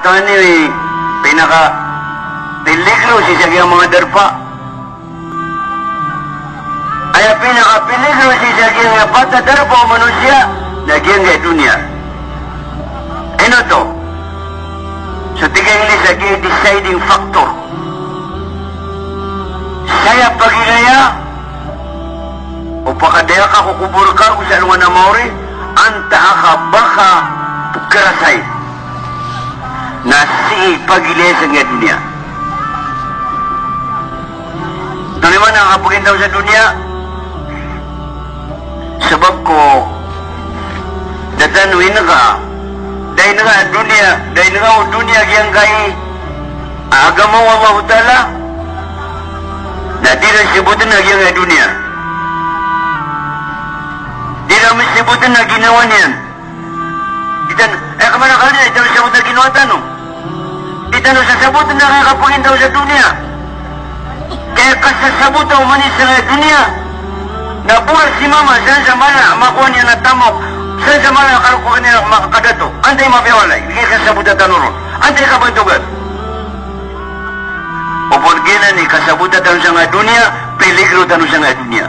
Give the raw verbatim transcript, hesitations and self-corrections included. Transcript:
Tani pinakapeligro sii sa giyangkai a manga darpa. Aya pinakapeligro sii sa giyangkai a pat a darpa o manosiya na giyangkai a doniya. Ino oto? So tig a Inglis a giya i deciding factor. Saya pagilaya o pakadaya ka ko kobor ka go sa alongan a maori, antaa ka ba ka pkharasay na sii pagilaya sangkai a doniya. Antonaa i maana a kapagintaw sa doniya? Sabap ko da tano inga, da inga doniya, da inga o doniya giyangkai a agama o Allahu Ta'ala, na di ran sabotn a giyangkai a doniya. Di ran sabotn a ginawa niyan. Di tano, eh, kamana kali, di tano sabotn a ginawa tano. Di tano sasabotn a kapagintaw sa doniya. Kaya kasasabota o manosiya sa doniya na bora si mama, san sa mala a makowa niyan a tamok, san sa mala a karokokan iyan a makadato. Antaa i mapiya walay, di kasasabota tano ron. Antaa i kabantogan. Opama giyanan i kasasabota tano sangkai a doniya, peligro tano sangkai a doniya.